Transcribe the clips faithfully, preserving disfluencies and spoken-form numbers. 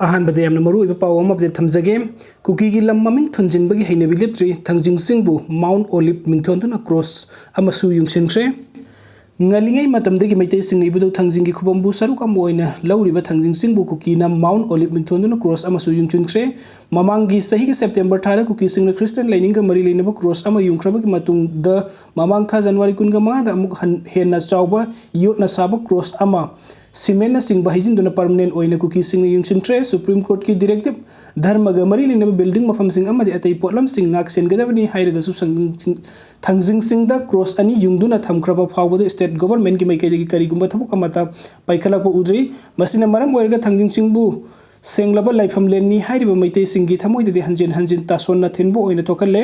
ꯑꯍꯥꯟꯕꯗ ꯌꯥꯝꯅ ꯃꯔꯨꯑꯣꯏꯕ ꯄꯥꯎ ꯑꯃ ꯑꯞꯗꯦꯠ ꯊꯝꯖꯒꯦ꯫ ꯀꯨꯀꯤꯒꯤ ꯂꯝ ꯃꯃꯤꯡ ꯊꯣꯟꯖꯤꯟꯕꯒꯤ ꯍꯩꯅꯕꯤ ꯂꯦꯞꯇ꯭ꯔꯤ꯫ ꯊꯥꯡꯖꯤꯡ ꯆꯤꯡꯕꯨ ꯃꯥꯎꯟꯠ ꯑꯣꯂꯤꯞ ꯃꯤꯡꯊꯣꯟꯗꯨꯅ ꯀ꯭ꯔꯣꯁ ꯑꯃꯁꯨ ꯌꯨꯡꯁꯤꯟꯈ꯭ꯔꯦ꯫ ꯉꯜꯂꯤꯉꯩ ꯃꯇꯝꯗꯒꯤ ꯃꯩꯇꯩꯁꯤꯡꯅ ꯏꯕꯨꯙꯧ ꯊꯥꯡꯖꯤꯡꯒꯤ ꯈꯨꯕꯝꯕꯨ ꯁꯔꯨꯛ ꯑꯃ ꯑꯣꯏꯅ ꯂꯧꯔꯤꯕ ꯊꯥꯡꯖꯤꯡ ꯆꯤꯡꯕꯨ ꯀꯨꯀꯤꯅ ꯃꯥꯎꯟꯠ ꯑꯣꯂꯤꯞ ꯃꯤꯡꯊꯣꯟꯗꯨꯅ ꯀ꯭ꯔꯣꯁ ꯑꯃꯁꯨ ꯌꯨꯡꯁꯤꯟꯈ꯭ꯔꯦ꯫ ꯃꯃꯥꯡꯒꯤ ꯆꯍꯤꯒꯤ ꯁꯦꯞꯇꯦꯝꯕꯔ ꯊꯥꯗ ꯀꯨꯀꯤꯁꯤꯡꯅ ꯈ꯭ꯔꯤꯁꯇꯤꯌꯥꯟ ꯂꯥꯏꯅꯤꯡꯒ ꯃꯔꯤ ꯂꯩꯅꯕ ꯀ꯭ꯔꯣꯁ ꯑꯃ ꯌꯨꯡꯈ꯭ꯔꯕꯒꯤ ꯃꯇꯨꯡꯗ, ꯃꯃꯥꯡ ꯊꯥ ꯖꯅꯋꯥꯔꯤ ꯀꯨꯟꯒ ꯃꯉꯥꯗ ꯑꯃꯨꯛ ꯍꯟ-, ꯍꯦꯟꯅ ꯆꯥꯎꯕ ꯌꯣꯠꯅ ꯁꯥꯕ ꯀ꯭ꯔꯣꯁ ꯑꯃ ꯁꯤꯃꯦꯟꯅꯆꯤꯡꯕ ꯍꯩꯖꯤꯟꯗꯨꯅ ꯄꯔꯃꯅꯦꯟꯠ ꯑꯣꯏꯅ ꯀꯨꯀꯤꯁꯤꯡꯅ ꯌꯨꯡꯁꯤꯟꯈ꯭ꯔꯦ꯫ ꯁꯨꯄ꯭ꯔꯤꯝ ꯀꯣꯔꯠꯀꯤ ꯗꯤꯔꯦꯛꯇꯤꯞ, ꯙꯔꯃꯒ ꯃꯔꯤ ꯂꯩꯅꯕ ꯕꯤꯜꯗꯤꯡ ꯃꯐꯝꯁꯤꯡ ꯑꯃꯗꯤ ꯑꯇꯩ ꯄꯣꯠꯂꯝꯁꯤꯡ ꯉꯥꯛ ꯁꯦꯟꯒꯗꯕꯅꯤ ꯍꯥꯏꯔꯒꯁꯨ, ꯊꯥꯡꯖꯤꯡ ꯆꯤꯡ-, ꯊꯥꯡꯖꯤꯡ ꯆꯤꯡꯗ ꯀ꯭ꯔꯣꯁ ꯑꯅꯤ ꯌꯨꯡꯗꯨꯅ ꯊꯝꯈ꯭ꯔꯕ ꯐꯥꯎꯕꯗ ꯁ꯭ꯇꯦꯠ ꯒꯣꯚꯔꯟꯃꯦꯟꯠꯀꯤ ꯃꯥꯏꯀꯩꯗꯒꯤ ꯀꯔꯤꯒꯨꯝꯕ ꯊꯕꯛ ꯑꯃꯠꯇ ꯄꯥꯏꯈꯠꯂꯛꯄ ꯎꯗ꯭ꯔꯤ꯫ ꯃꯁꯤꯅ ꯃꯔꯝ ꯑꯣꯏꯔꯒ ꯊꯥꯡꯖꯤꯡ ꯆꯤꯡꯕꯨ ꯁꯦꯡꯂꯕ ꯂꯥꯏꯐꯝꯂꯦꯟꯅꯤ ꯍꯥꯏꯔꯤꯕ ꯃꯩꯇꯩꯁꯤꯡꯒꯤ ꯊꯃꯣꯏꯗꯗꯤ ꯍꯟꯖꯤꯟ ꯍꯟꯖꯤꯟ ꯇꯥꯁꯣꯟꯅ ꯊꯤꯟꯕ ꯑꯣꯏꯅ ꯊꯣꯛꯍꯜꯂꯦ꯫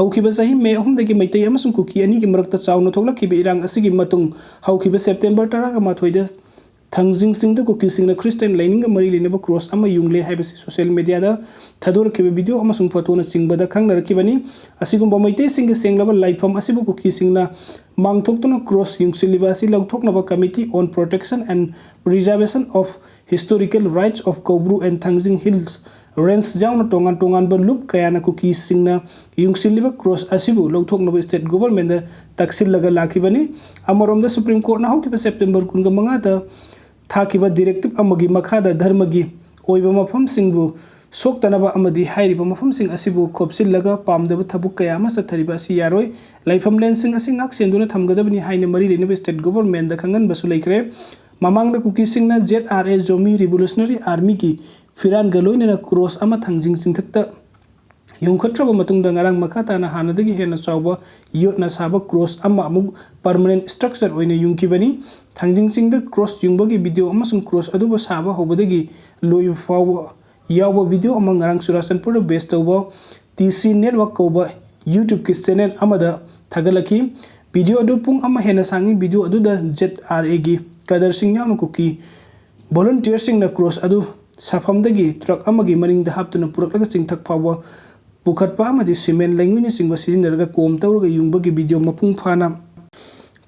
ꯍꯧꯈꯤꯕ ꯆꯍꯤ ꯃꯦ ꯑꯍꯨꯝꯗꯒꯤ ꯃꯩꯇꯩ ꯑꯃꯁꯨꯡ ꯀꯨꯀꯤ ꯑꯅꯤꯒꯤ ꯃꯔꯛꯇ ꯆꯥꯎꯅ ꯊꯣꯛꯂꯛꯈꯤꯕ ꯏꯔꯥꯡ ꯑꯁꯤꯒꯤ ꯃꯇꯨꯡ, ꯍꯧꯈꯤꯕ ꯁꯦꯞꯇꯦꯝꯕꯔ ꯇꯔꯥꯃꯥꯊꯣꯏꯗ ꯊꯥꯡꯖꯤꯡ ꯆꯤꯡꯗ ꯀꯨꯀꯤꯁꯤꯡꯅ ꯈ꯭ꯔꯤꯁꯇꯤꯌꯥꯟ ꯂꯥꯏꯅꯤꯡꯒ ꯃꯔꯤ ꯂꯩꯅꯕ ꯀ꯭ꯔꯣꯁ ꯑꯃ ꯌꯨꯡꯂꯦ ꯍꯥꯏꯕꯁꯤ ꯁꯣꯁꯤꯌꯦꯜ ꯃꯤꯗꯤꯌꯥꯗ ꯊꯥꯗꯣꯔꯛꯈꯤꯕ ꯚꯤꯗꯤꯑꯣ ꯑꯃꯁꯨꯡ ꯐꯣꯇꯣꯅꯆꯤꯡꯕꯗ ꯈꯪꯅꯔꯛꯈꯤꯕꯅꯤ꯫ ꯑꯁꯤꯒꯨꯝꯕ ꯃꯩꯇꯩꯁꯤꯡꯒꯤ ꯁꯦꯡꯂꯕ ꯂꯥꯏꯐꯝ ꯑꯁꯤꯕꯨ ꯀꯨꯀꯤꯁꯤꯡꯅ ꯃꯥꯡꯊꯣꯛꯇꯨꯅ ꯀ꯭ꯔꯣꯁ ꯌꯨꯡꯁꯤꯜꯂꯤꯕ ꯑꯁꯤ ꯂꯧꯊꯣꯛꯅꯕ Committee on Protection and Preservation of Historical Rights of Koubru and Thangjing Hills Range ꯌꯥꯎꯅ ꯇꯣꯉꯥꯟ ꯇꯣꯉꯥꯟꯕ ꯂꯨꯞ ꯀꯌꯥꯅ ꯀꯨꯀꯤꯁꯤꯡꯅ ꯌꯨꯡꯁꯤꯜꯂꯤꯕ ꯀ꯭ꯔꯣꯁ ꯑꯁꯤꯕꯨ ꯂꯧꯊꯣꯛꯅꯕ ꯁ꯭ꯇꯦꯠ ꯒꯣꯚꯔꯟꯃꯦꯟꯠꯗ ꯇꯛꯁꯤꯜꯂꯒ ꯂꯥꯛꯈꯤꯕꯅꯤ꯫ ꯑꯃꯔꯣꯝꯗ ꯁꯨꯄ꯭ꯔꯤꯝ ꯀꯣꯔꯠꯅ ꯍꯧꯈꯤꯕ ꯁꯦꯞꯇꯦꯝꯕꯔ ꯀꯨꯟꯒ ꯃꯉꯥꯗ ꯊꯥꯈꯤꯕ ꯗꯤꯔꯦꯛꯇꯤꯞ ꯑꯃꯒꯤ ꯃꯈꯥꯗ ꯙꯔꯃꯒꯤ ꯑꯣꯏꯕ ꯃꯐꯝꯁꯤꯡꯕꯨ ꯁꯣꯛꯇꯅꯕ ꯑꯃꯗꯤ ꯍꯥꯏꯔꯤꯕ ꯃꯐꯝꯁꯤꯡ ꯑꯁꯤꯕꯨ ꯈꯣꯞꯆꯤꯜꯂꯒ ꯄꯥꯝꯗꯕ ꯊꯕꯛ ꯀꯌꯥ ꯑꯃ ꯆꯠꯊꯔꯤꯕ ꯑꯁꯤ ꯌꯥꯔꯣꯏ꯫ ꯂꯥꯏꯐꯝꯂꯦꯟꯁꯤꯡ ꯑꯁꯤ ꯉꯥꯛ ꯁꯦꯟꯗꯨꯅ ꯊꯝꯒꯗꯕꯅꯤ ꯍꯥꯏꯅ ꯃꯔꯤ ꯂꯩꯅꯕ ꯁ꯭ꯇꯦꯠ ꯒꯣꯚꯔꯟꯃꯦꯟꯠꯗ ꯈꯪꯍꯟꯕꯁꯨ ꯂꯩꯈ꯭ꯔꯦ꯫ ꯃꯃꯥꯡꯗ ꯀꯨꯀꯤꯁꯤꯡꯅ Z R A, Zomi revolutionary ꯑꯥꯔꯃꯤꯒꯤ ꯐꯤꯔꯥꯟꯒ ꯂꯣꯏꯅꯅ ꯀ꯭ꯔꯣꯁ ꯑꯃ ꯊꯥꯡꯖꯤꯡ ꯆꯤꯡꯊꯛꯇ ꯌꯨꯡꯈꯠꯈ꯭ꯔꯕ ꯃꯇꯨꯡꯗ, ꯉꯔꯥꯡ ꯃꯈꯥ ꯇꯥꯅ ꯍꯥꯟꯅꯗꯒꯤ ꯍꯦꯟꯅ ꯆꯥꯎꯕ ꯌꯣꯠꯅ ꯁꯥꯕ ꯀ꯭ꯔꯣꯁ ꯑꯃ ꯑꯃꯨꯛ ꯄꯔꯃꯅꯦꯟꯠ ꯁ꯭ꯇ꯭ꯔꯛꯆꯔ ꯑꯣꯏꯅ ꯌꯨꯡꯈꯤꯕꯅꯤ꯫ ꯊꯥꯡꯖꯤꯡ ꯆꯤꯡꯗ ꯀ꯭ꯔꯣꯁ ꯌꯨꯡꯕꯒꯤ ꯚꯤꯗꯤꯑꯣ ꯑꯃꯁꯨꯡ ꯀ꯭ꯔꯣꯁ ꯑꯗꯨꯕꯨ ꯁꯥꯕ ꯍꯧꯕꯗꯒꯤ ꯂꯣꯏꯕ ꯐꯥꯎꯕ ꯌꯥꯎꯕ ꯚꯤꯗꯤꯑꯣ ꯑꯃ ꯉꯔꯥꯡ ꯆꯨꯔꯥꯆꯥꯟꯄꯨꯔꯗ ꯕꯦꯁ ꯇꯧꯕ ꯇꯤ ꯁꯤ ꯅꯦꯠꯋꯥꯔꯛ ꯀꯧꯕ YouTube-ꯀꯤ ꯆꯦꯅꯦꯜ ꯑꯃꯗ ꯊꯥꯒꯠꯂꯛꯈꯤ꯫ ꯚꯤꯗꯤꯑꯣ ꯑꯗꯨ ꯄꯨꯡ ꯑꯃ ꯍꯦꯟꯅ ꯁꯥꯡꯏ꯫ ꯚꯤꯗꯤꯑꯣ ꯑꯗꯨꯗ ꯖꯦꯗ ꯑꯥꯔ ꯑꯦꯒꯤ ꯀꯗꯔꯁꯤꯡ ꯌꯥꯎꯅ ꯀꯨꯀꯤ ꯚꯣꯂꯨꯟꯇꯤꯌꯔꯁꯤꯡꯅ ꯀ꯭ꯔꯣꯁ ꯑꯗꯨ ꯁꯥꯐꯝꯗꯒꯤ ꯇ꯭ꯔꯛ ꯑꯃꯒꯤ ꯃꯅꯤꯡꯗ ꯍꯥꯞꯇꯨꯅ ꯄꯨꯔꯛꯂꯒ ꯆꯤꯡꯊꯛ ꯐꯥꯎꯕ ꯄꯨꯈꯠꯄ ꯑꯃꯗꯤ ꯁꯤꯃꯦꯟ ꯂꯩꯉꯣꯏꯅꯆꯤꯡꯕ ꯁꯤꯖꯤꯟꯅꯔꯒ ꯀꯣꯝ ꯇꯧꯔꯒ ꯌꯨꯡꯕꯒꯤ ꯚꯤꯗꯤꯑꯣ ꯃꯄꯨꯡ ꯐꯥꯅ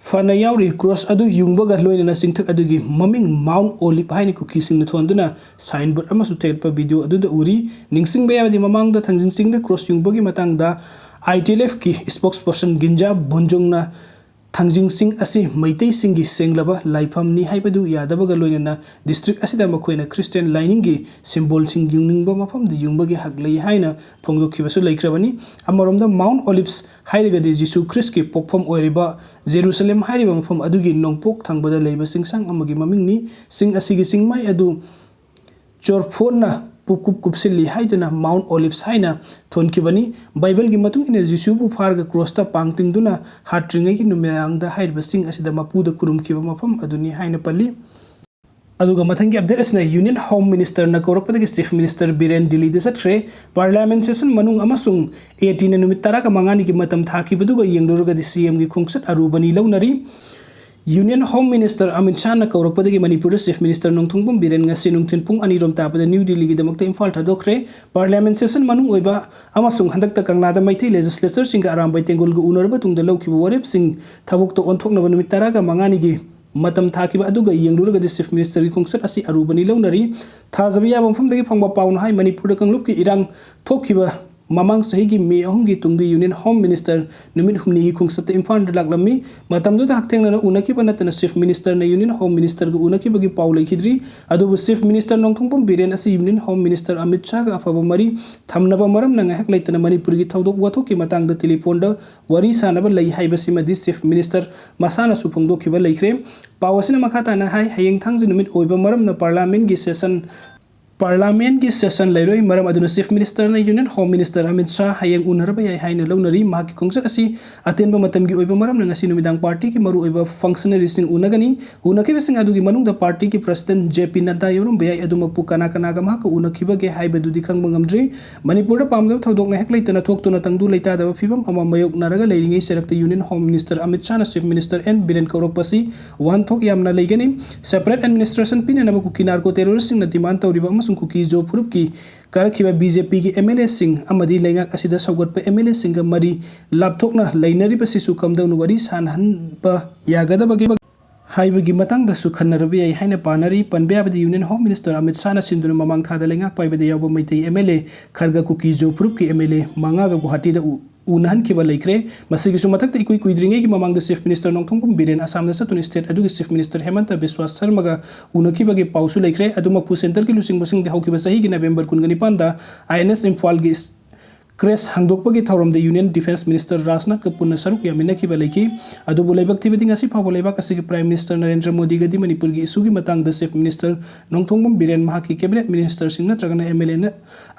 ꯐꯅ ꯌꯥꯎꯔꯤ꯫ ꯀ꯭ꯔꯣꯁ ꯑꯗꯨ ꯌꯨꯡꯕꯒ ꯂꯣꯏꯅꯅ ꯆꯤꯡꯊꯛ ꯑꯗꯨꯒꯤ ꯃꯃꯤꯡ ꯃꯥꯎꯟ ꯑꯣꯂꯤꯚ ꯍꯥꯏꯅ ꯀꯨꯀꯤꯁꯤꯡꯅ ꯊꯣꯟꯗꯨꯅ ꯁꯥꯏꯟꯕꯣꯔꯗ ꯑꯃꯁꯨ ꯊꯦꯠꯄ ꯚꯤꯗꯤꯑꯣ ꯑꯗꯨꯗ ꯎꯔꯤ꯫ ꯅꯤꯡꯁꯤꯡꯕ ꯌꯥꯕꯗꯤ, ꯃꯃꯥꯡꯗ ꯊꯥꯡꯖꯤꯡ ꯆꯤꯡꯗ ꯀ꯭ꯔꯣꯁ ꯌꯨꯡꯕꯒꯤ ꯃꯇꯥꯡꯗ ITLFꯀꯤ spokesperson ꯒꯤꯟꯖꯥ ꯕꯣꯟꯖꯣꯡꯅ ꯊꯥꯡꯖꯤꯡ ꯆꯤꯡ ꯑꯁꯤ ꯃꯩꯇꯩꯁꯤꯡꯒꯤ ꯁꯦꯡꯂꯕ ꯂꯥꯏꯐꯝꯅꯤ ꯍꯥꯏꯕꯗꯨ ꯌꯥꯗꯕꯒ ꯂꯣꯏꯅꯅ district ꯑꯁꯤꯗ ꯃꯈꯣꯏꯅ Christian ꯂꯥꯏꯅꯤꯡꯒꯤ symbolꯁꯤꯡ ꯌꯨꯡꯅꯤꯡꯕ ꯃꯐꯝꯗ ꯌꯨꯡꯕꯒꯤ ꯍꯛ ꯂꯩ ꯍꯥꯏꯅ ꯐꯣꯡꯗꯣꯛꯈꯤꯕꯁꯨ ꯂꯩꯈ꯭ꯔꯕꯅꯤ꯫ ꯑꯃꯔꯣꯝꯗ ꯃꯥꯎꯟ ꯑꯣꯂꯤꯚꯁ ꯍꯥꯏꯔꯒꯗꯤ ꯖꯤꯁꯨ ꯈ꯭ꯔꯤꯁꯀꯤ ꯄꯣꯛꯐꯝ ꯑꯣꯏꯔꯤꯕ ꯖꯦꯔꯨꯁꯂꯦꯝ ꯍꯥꯏꯔꯤꯕ ꯃꯐꯝ ꯑꯗꯨꯒꯤ ꯅꯣꯡꯄꯣꯛ ꯊꯪꯕꯗ ꯂꯩꯕ ꯆꯤꯡꯁꯥꯡ ꯑꯃꯒꯤ ꯃꯃꯤꯡꯅꯤ꯫ ꯆꯤꯡ ꯑꯁꯤꯒꯤ ꯆꯤꯡꯃꯥꯏ ꯑꯗꯨ ꯆꯣꯔꯐꯣꯟꯅ ꯄꯨꯞꯀꯨꯞ ꯀꯨꯞꯁꯤꯜꯂꯤ ꯍꯥꯏꯗꯨꯅ ꯃꯥꯎꯟ ꯑꯣꯂꯤꯚꯁ ꯍꯥꯏꯅ ꯊꯣꯟꯈꯤꯕꯅꯤ꯫ ꯕꯥꯏꯕꯜꯒꯤ ꯃꯇꯨꯡ ꯏꯟꯅ ꯖꯤꯁꯨꯕꯨ ꯐꯥꯔꯒ ꯀ꯭ꯔꯣꯁꯇ ꯄꯥꯡ ꯇꯤꯡꯗꯨꯅ ꯍꯥꯠꯇ꯭ꯔꯤꯉꯩꯒꯤ ꯅꯨꯃꯤꯗꯥꯡꯗ ꯍꯥꯏꯔꯤꯕ ꯆꯤꯡ ꯑꯁꯤꯗ ꯃꯄꯨꯗ ꯈꯨꯔꯨꯝꯈꯤꯕ ꯃꯐꯝ ꯑꯗꯨꯅꯤ ꯍꯥꯏꯅ ꯄꯜꯂꯤ꯫ ꯑꯗꯨꯒ ꯃꯊꯪꯒꯤ ꯑꯞꯗꯦꯠ ꯑꯁꯤꯅ Union Home Ministerꯅ ꯀꯧꯔꯛꯄꯗꯒꯤ Chief Minister Biren ꯗꯤꯜꯂꯤꯗ ꯆꯠꯈ꯭ꯔꯦ꯫ Parliament session ꯃꯅꯨꯡ ꯑꯃꯁꯨꯡ ATꯅ ꯅꯨꯃꯤꯠ ꯇꯔꯥꯒ ꯃꯉꯥꯅꯤꯒꯤ ꯃꯇꯝ ꯊꯥꯈꯤꯕꯗꯨꯒ ꯌꯦꯡꯂꯨꯔꯒꯗꯤ CMꯒꯤ ꯈꯣꯡꯆꯠ ꯑꯔꯨꯕꯅꯤ ꯂꯧꯅꯔꯤ꯫ Union Home Minister ꯑꯃꯤꯠ ꯁꯥꯍꯅ ꯀꯧꯔꯛꯄꯗꯒꯤ ꯃꯅꯤꯄꯨꯔꯗ Chief Minister ꯅꯣꯡꯊꯣꯡꯕꯝ ꯕꯤꯔꯦꯟ ꯉꯁꯤ ꯅꯨꯡꯊꯤꯜ ꯄꯨꯡ ꯑꯅꯤꯔꯣꯝ ꯇꯥꯕꯗ ꯅ꯭ꯌꯨ ꯗꯤꯜꯂꯤꯒꯤꯗꯃꯛꯇ ꯏꯝꯐꯥꯜ ꯊꯥꯗꯣꯛꯈ꯭ꯔꯦ꯫ Parliament session ꯃꯅꯨꯡ ꯑꯣꯏꯕ ꯑꯃꯁꯨꯡ ꯍꯟꯗꯛꯇ ꯀꯪꯂꯥꯗ ꯃꯩꯇꯩ legislatureꯁꯤꯡꯒ ꯑꯔꯥꯝꯕꯥꯏ ꯇꯦꯡꯒꯣꯜꯒ ꯎꯅꯔꯕ ꯃꯇꯨꯡꯗ ꯂꯧꯈꯤꯕ ꯋꯥꯔꯦꯞꯁꯤꯡ ꯊꯕꯛꯇ ꯑꯣꯟꯊꯣꯛꯅꯕ ꯅꯨꯃꯤꯠ ꯇꯔꯥꯒ ꯃꯉꯥꯅꯤꯒꯤ ꯃꯇꯝ ꯊꯥꯈꯤꯕ ꯑꯗꯨꯒ ꯌꯦꯡꯂꯨꯔꯒꯗꯤ Chief Ministerꯒꯤ ꯈꯣꯡꯆꯠ ꯑꯁꯤ ꯑꯔꯨꯕꯅꯤ ꯂꯧꯅꯔꯤ꯫ ꯊꯥꯖꯕ ꯌꯥꯕ ꯃꯐꯝꯗꯒꯤ ꯐꯪꯕ ꯄꯥꯎꯅ ꯍꯥꯏ, ꯃꯅꯤꯄꯨꯔꯗ ꯀꯥꯡꯂꯨꯞꯀꯤ ꯏꯔꯥꯡ ꯊꯣꯛꯈꯤꯕ ꯃꯃꯥꯡ ꯆꯍꯤꯒꯤ ꯃꯦ ꯑꯍꯨꯝꯒꯤ ꯇꯨꯡꯗ Union Home Minister ꯅꯨꯃꯤꯠ ꯍꯨꯝꯅꯤꯒꯤ ꯈꯣꯡꯆꯠꯇ ꯏꯝꯐꯥꯜꯗ ꯂꯥꯛꯂꯝꯃꯤ꯫ ꯃꯇꯝꯗꯨꯗ ꯍꯛꯊꯦꯡꯅꯅ ꯎꯅꯈꯤꯕ ꯅꯠꯇꯅ Chief Ministerꯅ Union Home Ministerꯒ ꯎꯅꯈꯤꯕꯒꯤ ꯄꯥꯎ ꯂꯩꯈꯤꯗ꯭ꯔꯤ꯫ ꯑꯗꯨꯕꯨ Chief Minister ꯅꯣꯡꯊꯣꯡꯕꯝ ꯕꯤꯔꯦꯟ ꯑꯁꯤ Union Home Minister ꯑꯃꯤꯠ ꯁꯥꯍꯒ ꯑꯐꯕ ꯃꯔꯤ ꯊꯝꯅꯕ ꯃꯔꯝꯅ ꯉꯥꯏꯍꯥꯛ ꯂꯩꯇꯅ ꯃꯅꯤꯄꯨꯔꯒꯤ ꯊꯧꯗꯣꯛ ꯋꯥꯊꯣꯛꯀꯤ ꯃꯇꯥꯡꯗ ꯇꯦꯂꯤꯐꯣꯟꯗ ꯋꯥꯔꯤ ꯁꯥꯅꯕ ꯂꯩ ꯍꯥꯏꯕꯁꯤꯃꯗꯤ Chief Minister ꯃꯁꯥꯅꯁꯨ ꯐꯣꯡꯗꯣꯛꯈꯤꯕ ꯂꯩꯈ꯭ꯔꯦ꯫ ꯄꯥꯎ ꯑꯁꯤꯅ ꯃꯈꯥ ꯇꯥꯅ ꯍꯥꯏ, ꯍꯌꯦꯡ ꯊꯥꯡꯖ ꯅꯨꯃꯤꯠ ꯑꯣꯏꯕ ꯃꯔꯝꯅ Parliamentꯀꯤ session Parliamentꯀꯤ session ꯂꯩꯔꯣꯏ꯫ ꯃꯔꯝ ꯑꯗꯨꯅ Chief Ministerꯅ Union Home Minister Amit Shah ꯍꯌꯦꯡ ꯎꯅꯔꯕ ꯌꯥꯏ ꯍꯥꯏꯅ ꯂꯧꯅꯔꯤ꯫ ꯃꯍꯥꯛꯀꯤ ꯈꯣꯡꯆꯠ ꯑꯁꯤ ꯑꯇꯦꯟꯕ ꯃꯇꯝꯒꯤ ꯑꯣꯏꯕ ꯃꯔꯝꯅ ꯉꯁꯤ ꯅꯨꯃꯤꯗꯥꯡ partyꯒꯤ ꯃꯔꯨꯑꯣꯏꯕ functionaryꯁꯤꯡ ꯎꯅꯒꯅꯤ꯫ ꯎꯅꯈꯤꯕꯁꯤꯡ ꯑꯗꯨꯒꯤ ꯃꯅꯨꯡꯗ partyꯒꯤ President J P Nadda ꯌꯥꯎꯔꯝꯕ ꯌꯥꯏ꯫ ꯑꯗꯨꯃꯛꯄꯨ ꯀꯅꯥ ꯀꯅꯥꯒ ꯃꯍꯥꯛꯀ ꯎꯅꯈꯤꯕꯒꯦ ꯍꯥꯏꯕꯗꯨꯗꯤ ꯈꯪꯕ ꯉꯝꯗ꯭ꯔꯤ꯫ ꯃꯅꯤꯄꯨꯔꯗ ꯄꯥꯝꯗꯕ ꯊꯧꯗꯣꯛ ꯉꯥꯏꯍꯥꯛ ꯂꯩꯇꯅ ꯊꯣꯛꯇꯨꯅ ꯇꯪꯗꯨ ꯂꯩꯇꯥꯗꯕ ꯐꯤꯕꯝ ꯑꯃ ꯃꯥꯌꯣꯛꯅꯔꯒ ꯂꯩꯔꯤꯉꯩ ꯆꯩꯔꯛꯇ Union Home Minister Amit ꯁꯥꯍꯅ Chief Minister N Biren ꯀꯧꯔꯛꯄꯁꯤ ꯋꯥꯍꯟꯊꯣꯛ ꯌꯥꯝꯅ ꯂꯩꯒꯅꯤ꯫ Separate administration ꯄꯤꯅꯅꯕ ꯀꯨꯀꯤ narco terroristꯁꯤꯡꯅ demand ꯇꯧꯔꯤꯕ ꯑꯃꯁꯨꯡ ꯀꯨꯀꯤ ꯖꯣ ꯐꯨꯔꯨꯞꯀꯤ ꯀꯥꯔꯛꯈꯤꯕ ꯕꯤ ꯖꯦ ꯄꯤꯒꯤ ꯑꯦꯝ ꯑꯦꯜ ꯑꯦꯁꯤꯡ ꯑꯃꯗꯤ ꯂꯩꯉꯥꯛ ꯑꯁꯤꯗ ꯁꯧꯒꯠꯄ ꯑꯦꯝ ꯑꯦꯜ ꯑꯦꯁꯤꯡꯒ ꯃꯔꯤ ꯂꯥꯞꯊꯣꯛꯅ ꯂꯩꯅꯔꯤꯕꯁꯤꯁꯨ ꯀꯝꯗꯧꯅ ꯋꯥꯔꯤ ꯁꯥꯅꯍꯟꯕ ꯌꯥꯒꯗꯕꯒꯦ ꯍꯥꯏꯕꯒꯤ ꯃꯇꯥꯡꯗꯁꯨ ꯈꯟꯅꯔꯕ ꯌꯥꯏ ꯍꯥꯏꯅ ꯄꯥꯅꯔꯤ꯫ ꯄꯟꯕ ꯌꯥꯕꯗꯤ Union Home Minister ꯑꯃꯤꯠ ꯁꯥꯍꯅ ꯁꯤꯟꯗꯨꯅ ꯃꯃꯥꯡ ꯊꯥꯗ ꯂꯩꯉꯥꯛ ꯄꯥꯏꯕꯗ ꯌꯥꯎꯕ ꯃꯩꯇꯩ ꯑꯦꯝ ꯑꯦꯜ ꯑꯦ ꯈꯔꯒ ꯀꯨꯀꯤ ꯖꯣ ꯐꯨꯔꯨꯞꯀꯤ ꯑꯦꯝ ꯑꯦꯜ ꯑꯦ ꯃꯉꯥꯒ ꯒꯨꯋꯥꯍꯥꯇꯤꯗ ꯎ-, ꯎꯅꯍꯟꯈꯤꯕ ꯂꯩꯈ꯭ꯔꯦ꯫ ꯃꯁꯤꯒꯤꯁꯨ ꯃꯊꯛꯇ ꯏꯀꯨꯏ ꯀꯨꯏꯗ꯭ꯔꯤꯉꯩꯒꯤ ꯃꯃꯥꯡꯗ Chief Minister ꯅꯣꯡꯊꯣꯝꯕꯝ ꯕꯤꯔꯦꯟ ꯑꯁꯥꯝꯗ ꯆꯠꯇꯨꯅ state ꯑꯗꯨꯒꯤ Chief Minister ꯍꯦꯃꯟꯇ ꯕꯤꯁ꯭ꯋꯥ ꯁꯔꯃꯒ ꯎꯅꯈꯤꯕꯒꯤ ꯄꯥꯎꯁꯨ ꯂꯩꯈ꯭ꯔꯦ꯫ ꯑꯗꯨꯃꯛꯄꯨ centreꯒꯤ ꯂꯨꯆꯤꯡꯕꯁꯤꯡꯗꯤ ꯍꯧꯈꯤꯕ ꯆꯍꯤꯒꯤ November ꯀꯨꯟꯒ ꯅꯤꯄꯥꯟꯗ ꯑꯥꯏ ꯑꯦꯟ ꯑꯦꯁ ꯏꯝꯐꯥꯜꯒꯤ crash ꯍꯥꯡꯗꯣꯛꯄꯒꯤ ꯊꯧꯔꯝꯗ Union Defence Minister ꯔꯥꯖꯅꯥꯊꯀ ꯄꯨꯟꯅ ꯁꯔꯨꯛ ꯌꯥꯃꯤꯟꯅꯈꯤꯕ ꯂꯩꯈꯤ꯫ ꯑꯗꯨꯕꯨ ꯂꯥꯏꯕꯛ ꯊꯤꯕꯗꯤ ꯉꯁꯤ ꯐꯥꯎꯕ ꯂꯩꯕꯥꯛ ꯑꯁꯤꯒꯤ Prime Minister ꯅꯔꯦꯟꯗ꯭ꯔ ꯃꯣꯗꯤꯒꯗꯤ ꯃꯅꯤꯄꯨꯔꯒꯤ issueꯒꯤ ꯃꯇꯥꯡꯗ Chief Minister ꯅꯣꯡꯊꯣꯝꯕꯝ ꯕꯤꯔꯦꯟ ꯃꯍꯥꯛꯀꯤ cabinet ministerꯁꯤꯡ ꯅꯠꯇ꯭ꯔꯒꯅ ꯑꯦꯝ ꯑꯦꯜ ꯑꯦꯅ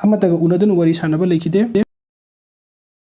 ꯑꯃꯠꯇꯒ ꯎꯅꯗꯨꯅ ꯋꯥꯔꯤ ꯁꯥꯅꯕ ꯂꯩꯈꯤꯗꯦ꯫